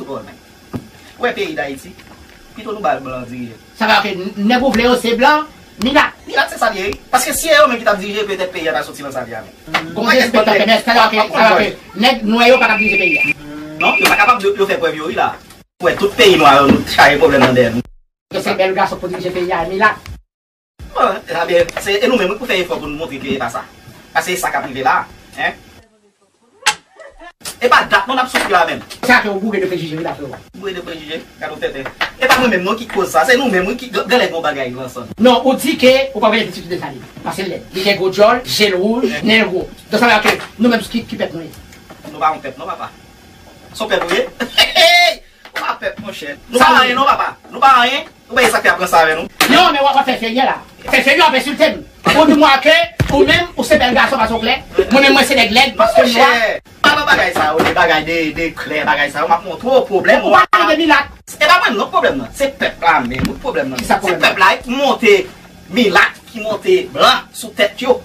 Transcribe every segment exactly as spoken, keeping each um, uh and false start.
Ou wè peyi Dayiti, pito nou ba blan dirije. Sa vle di ke nèg ou vle yo se blan, milat. Milat se sa l ye, wi. Paske si e yo menm ki t ap dirije, petèt peyi a ta soti nan sa l ye a menm. Gon pakèt blan nèg, sa vle di ke, sa vle di ke nèg nwè yo pa t ap dirije peyi a. Non, yo pa kapab, yo, yo fè prèv yo, wi, la. Ou wè, tout peyi nwa yo, nou chaje pwoblèm nan dèyè nou. Se bèl gason pou dirije peyi a, milat. Bon, ebyen, se, e nou menm, wi, pou fè efò pou nou montre ke e pa sa. Paske e sa k ap rive la, en. E pa dat non n ap soufri la menm. Sa ke ou boure de prejije, wi, la, frè. Boure de prejije, gade w tenten. E pa mwen menm non ki koz sa, se nou menm, wi, ki, gen lè gen yon bagay nan san nou. Non, ou di ke ou pa vle pitit Desalin. Paske l lèd. Li gen gwo djòl, je l wouj, nen l gwo. Donk, sa vle di ke nou menm ki, ki pèp nou ye? Nou pa yon pèp non, papa. Se yon pèp ou ye? Ou pa pèp, monchè. Nou pa anyen non, papa. Nou pa anyen. Ou pa wè sa k fè y ap ranse avè nou? Non, men w ap fè ferye la. Fè ferye, w ap ensilte m. Ou di mwen ke ou menm, ou se bèl gason paske w klè. Mwen menm, mwen se nèg lèd paske m nwa. Monchè, pa nan bagay sa yo, de bagay de, de klè, bagay sa yo, m ap montre w pwoblèm. Ou pa pale de milat. E pa mwen non pwoblèm nan. Se pèp la menm, wi, pwoblèm nan. Kisa pwoblèm nan? Se pèp la ki monte milat, ki monte blan sou tèt yo.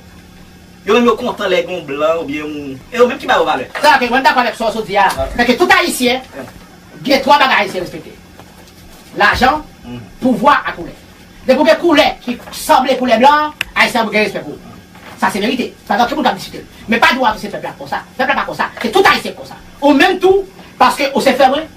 Yo menm yo kontan lè gen yon blan oubyen yon, e yo menm ki ba yo valè. Sa ke mwen dakò avèk sa w sot di a. Fè ke tout Ayisyen gen twa bagay Ayisyen respekte. Lajan, pouvwa ak koulè. Depi w gen koulè ki sanble koulè blan, Ayisyen ap gen respè pou ou. Sa se verite. Pa gen okenn moun k ap diskite l. Men pa di w ap se pèp la k konsa. Pèp la pa konsa. Se tout Ayisyen k konsa. Ou menm tou, paske ou se frè mwen,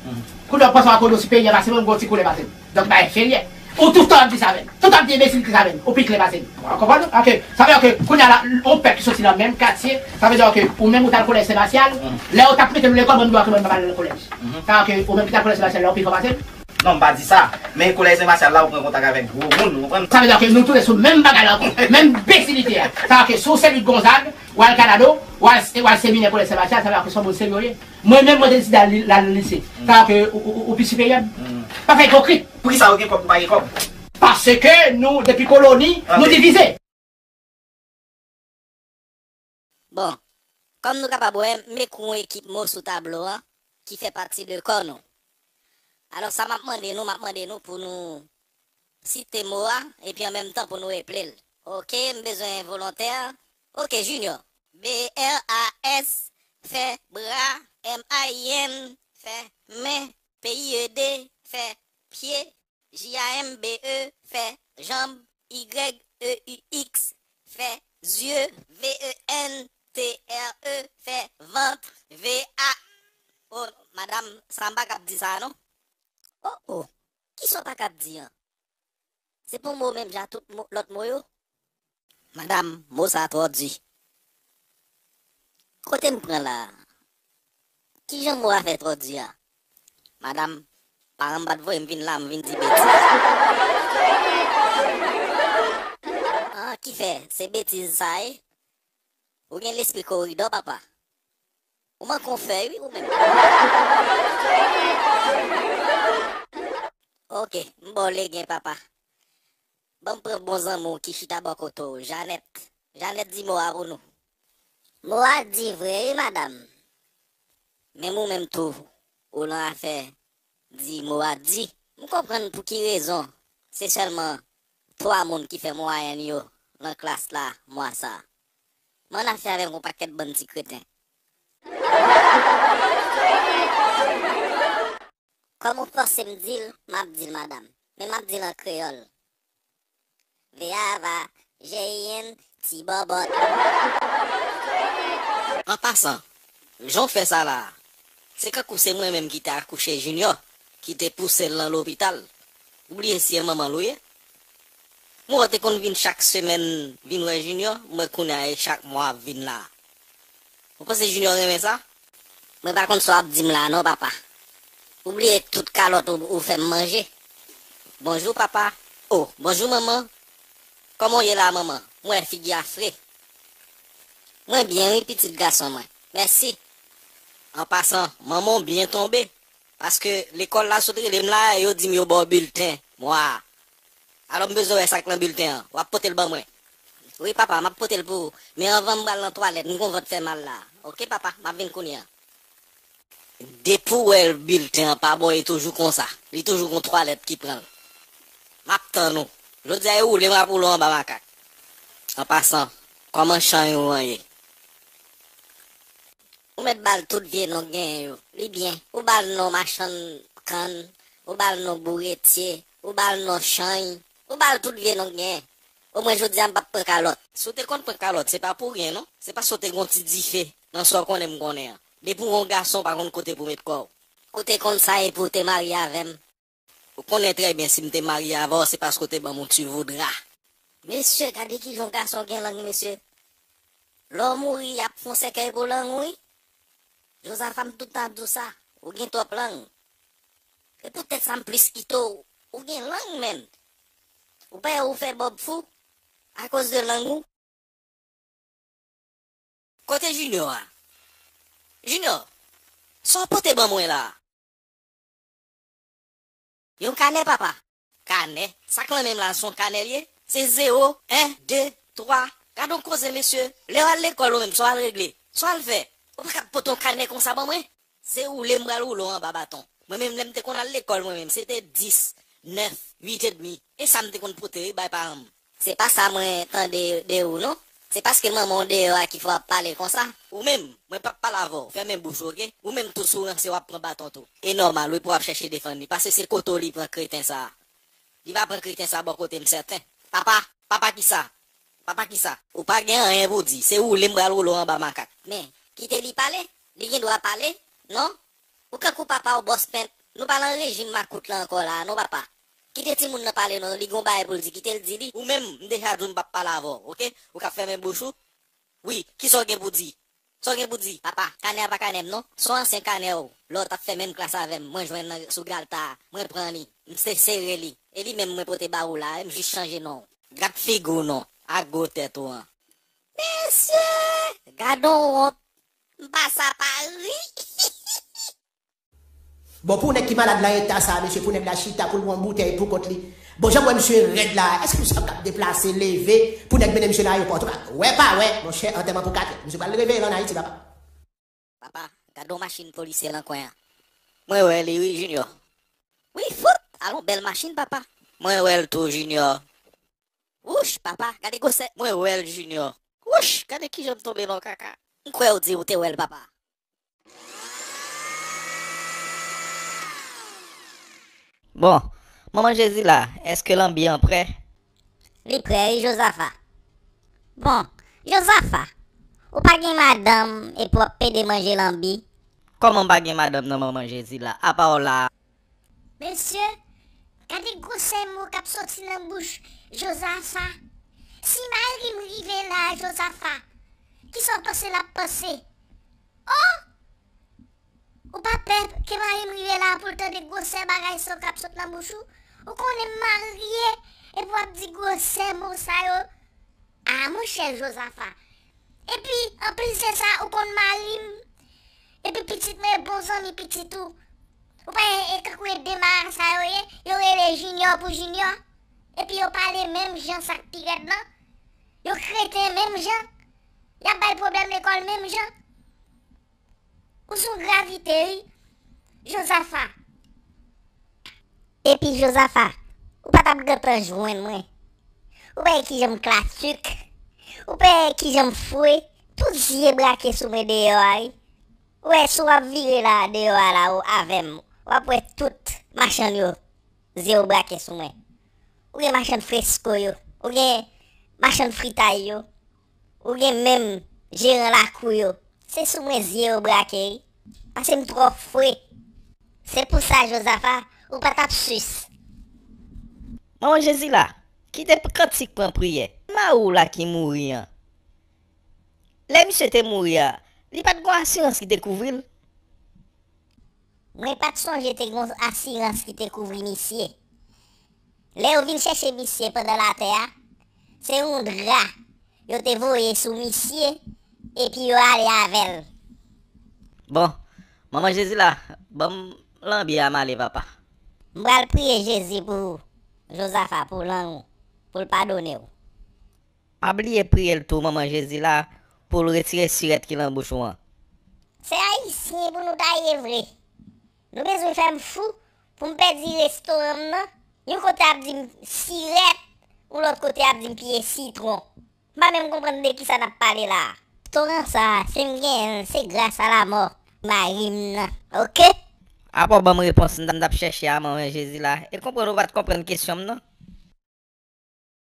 koulè w panse w a kodo si peyi a pase mwen, m gen yon ti koulè pase m. Donk, bagay serye. Ou toutan ap di sa menm. Toutan ap di enbesilite sa menm. Ou pi klè pase m. Ou konprann? Ok. Sa vle di ke kounye a la, yon pèp ki soti nan menm katye, sa vle di ke ou menm ou t al kolèj Sen Masyal, lè yo t ap mete nou lekòl, mwen m di w ke mwen m pa t al kolèj. Sa vle di ke ou menm ki t al kolèj Sen Masyal la, ou pi fò pase m? Non, m pa di sa. Men kolèj Sen Masyal la, ou pran kontak avèk gwo moun, ou konprann? Sa vle di ke nou tounen sou menm bagay la ankò. Menm enbesilite a. Sa vle di ke si w se Louis Gonzague, w al Kanado, w al, w al seminè kolèj Sen Masyal, sa vle di ke se yon moun serye w ye. Mwen menm, mwen te deside al li, al lise. Sa vle di ke ou, ou, ou, ou pi siperyè m. Pa fè ipokrit. Poukisa yo gen kòb, nou pa gen kòb? Paske nou, depi koloni, nou divize. Bon, kòm nou kapab wè, m ekri yon ekip mo sou tablo a ki fè pati de kò nou. Alò, sa m ap mande nou, m ap mande nou pou nou site mo a, epi an menm tan pou nou eple l. Ok, m bezwen volontè. Ok, Junior. B R A S, fè bra, M I N, fè men, P I E D, fè pye, J A M B E, fè janb, Y E U X, fè zye, V E N T R E, fè vant, V A. Oh, madanm, sa m pa kab di sa non. Oh, oh. Kisa w pa kab di an? Se pa yon mo menm jan ak tout mo, lòt mo yo? Madanm, mo sa twò di. Kote m pran la a? Kijan mo a fè twò di a? Madanm, paran m pa t voye m vin la, m vin di betiz. Ah, ki fè, se betiz sa ye? Ou gen lespri koridò, papa. Ou manke yon fèy, wi, ou menm. Ok, m ba w legen, papa. Ban m pran bon zanmi w ki chita bò kote w, Janèt. Janèt, di mo a pou nou. Mo a di vre, wi, madanm. Menm ou menm tou, ou nan afè di mo a di. M konprann pou ki rezon se sèlman twa moun ki fè mwayèn yo nan klas la mwa sa a. M annafè avèk yon pakèt bann ti kreten. Kòm ou fòse m di l, m ap di l, madanm. Men m ap di l an kreyòl. V A va, J I N, ti bòbòt. An pasan, jan w fè sa la a, se kankou se mwen menm ki te akouche Junior, ki te pouse l nan lopital. Ou bliye si e manman l ou ye? Mwen wè w te konn vin chak semèn vin wè Junior, m wè kounye a e chak mwa w ap vin la a. Ou panse Junior renmen sa? Mwen pa konn sa w ap di m la non, papa. Ou bliye tout kalòt ou, ou fè m manje. Bonjou, papa. Oh, bonjou, manman. Kòman w ye la, manman? M wè figi a fre. Mwen byen, wi, pitit gason mwen. Mèsi. An pasan, manman w byen tonbe. Paske lekòl la sot rele m la, yo di m yo ba w bilten mwa a. Alò, m bezwen wè sa k nan bilten an. W ap pote l ban mwen. Wi, papa, m ap pote l pou ou. Men anvan m pral nan twalèt, m gon vant fè mal la. Oke, papa, m ap vin kounye a. Depi w wè bilten an pa bon, e toujou konsa. Li toujou gon twalèt ki pran l. M ap tann ou. Jodi a, e woule m ap woule w anba makak. An pasan, kòman chay ou an ye? Ou mèt ba l tout vye non k genyen yo. Li byen. Ou ba l non machann kann, ou ba l non bouretye, ou ba l non chany, ou ba l tout vye non k genyen. Omwen jodi a m p ap pran kalòt. Si w te konn pran kalòt, se pa pou ryen non. Se paske w te gen yon ti dife nan sa w konnen m konnen an. Depi w yon gason, w pa konn kote pou w met kò w. Ou te konn sa epi w te marye avè m. Ou konnen trè byen si m te marye avè w, se paske w te ban m yon ti vo dra. Mesye, gade kijan yon gason gen lang, mesye. Lè w mouri, y ap fè yon sèkèy pou lang ou, wi. Jozafa, m tout tan ap di w sa, ou gen twòp lang. E poutèt sa m plis kite w, ou gen lang, menn. Ou pa wè ou fè Bòb fou akoz de lang ou? Kote Junior a? Junior, sa w pote ban mwen la a? Yon kanè, papa. Kanè? Sa k lan men m la, se yon kanè l ye? Se zewo, en, de, twa. Gade yon koze, mesye. Lè w al lekòl ou menm, sa w al regle? Sa w al fè? Ou pa ka pote yon kanè konsa ban mwen? Se woule m pral woule w anba baton. Mwen menm, lè m te konn al lekòl, mwen menm, se te dis, nèf, uit edmi. E sa m te konn pote, wi, bay paran m. Se pa sa mwen tande de ou, non. Se paske manman w deyò a ki fè w ap pale konsa. Ou menm, mwen p ap pale avè w. Fèmen bouch ou, oke? Ou menm tou, si w ranse, w ap pran baton tou. E nòmal, wi, pou w ap chèche defann li. Paske se kote w li pran kreten sa a. Li va pran kreten sa a bò kote m sèten. Papa, papa kisa? Papa kisa? Ou pa gen anyen pou w di. Se woule m pral woule w anba makak. Men, kite li pale. Li gen dwa pale, non? Ou kankou papa w, bòs pent. Nou pa nan rejim makout la ankò la, non, papa. Kite timoun nan pale, non. Li gon bagay pou l di, kite l di li. Ou menm, m deja di w m p ap pale avè w, oke? Ou ka fèmen bouch ou? Wi, kisa w gen pou di? Sa w gen pou di? Papa, kanè a pa kanè m, non. Se yon ansyen kanè w. Lè w t ap fè menm klas avè m, mwen jwenn nan sou galta a, mwen pran li, m se sere li. E li menm mwen pote ba ou la, e m jis chanje non w. Gad figi w non, ak gwo tèt ou an. Mesye! Gad on wont! M pase pa ri. Bon, pou nèg ki malad lan eta sa, mesye, pou nèg la chita, pou l pran boutèy pou kont li. Bon, jan m wè misye rèd la, èske misye p ap kab deplase, leve, pou nèg mennen misye nan ayewopò? Antouka, wè pa wè, monchè, antèman pou katrè. Misye pral reveye l ann Ayiti, papa. Papa, gade yon machin polisye nan kwen an. Mwen wè li wi, Junior. Wi, fout! Alon bèl machin, papa. Mwen wè l tou, Junior. Wouch, papa, gade gwosè. Mwen wè l, Junior. Wouch, gade kijan m tonbe nan kaka. M kwè w di ou te wè l, papa. Bon, manman Jezi la, èske lanbi an prè? Li prè wi, Jozafa. Bon, Jozafa, ou pa gen madanm epi w ap pede manje lanbi? Kòman m pa gen madanm nan manman Jezi la? Apa w la a? Mesye, gade gwosè mo k ap soti nan bouch Jozafa. Si mari m rive la a, Jozafa, kisa w panse l ap panse? Oh! Ou pa pè ke mari m rive la pou l tande gwosè bagay sa yo k ap sot nan bouch ou? Ou konnen m marye epi w ap di gwosè mo sa yo? A monchè Jozafa! Epi anplis de sa ou konn mari m? Epi pitit mwen bon zanmi pitit ou? Ou pa e kankou e de mara sa yo ye? Yo rele Junior pou Junior? Epi yo pale menm jan sa k pi rèd lan? Yo kreten menm jan? Y ap bay pwoblèm lekòl menm jan? Ou sou gravite wi, Jozafa. Epi Jozafa, ou pa t ap gentan jwenn mwen. Ou pa wè kijan m klasik? Ou pa wè kijan m fre? Tout zye brake sou mwen deyò a wi. Ou wè si w ap vire la deyò a la ou avè m, w ap wè tout machann yo zye yo brake sou mwen. Ou gen machann fresko yo, ou gen machann fritay yo. Ou gen menm jeran lakou yo, se sou mwen zye yo brake wi, paske m twò fre. Se pou sa Jozafa, ou pa t ap sis. Manman Jezi la, kite kantik pran priyè. Mari w la ki mouri an, lè misye te mouri a, li pa t gon asirans ki te kouvri l? Mwen pa t sonje te gon asirans ki te kouvri misye. Lè yo vin chèche misye pandan latè a, se yon dra yo te voye sou misye epi yo ale avè l. Bon, manman Jezi la, ban m lanbi a m ale papa. M pral priye Jezi pou ou, Jozafa, pou lang ou, pou l padone w. Pa bliye priye l tou manman Jezi la pou l retire sirèt ki lan bouch ou an. Se ayisyen pou nou ta ye vre. Nou bezwen fè m fou pou m pèdi restoran m nan. Yon kote ap di m sirèt, yon lòt kote ap di m pye sitwon. M pa menm konprann de kisa n ap pale la a. Doktoran sa, si m genyen l, se gras a lamò mari m nan. Oke? Apa w ban m repons m t ap chèche a, manman Jezi la? E konprann ou pa t konprann kesyon m nan?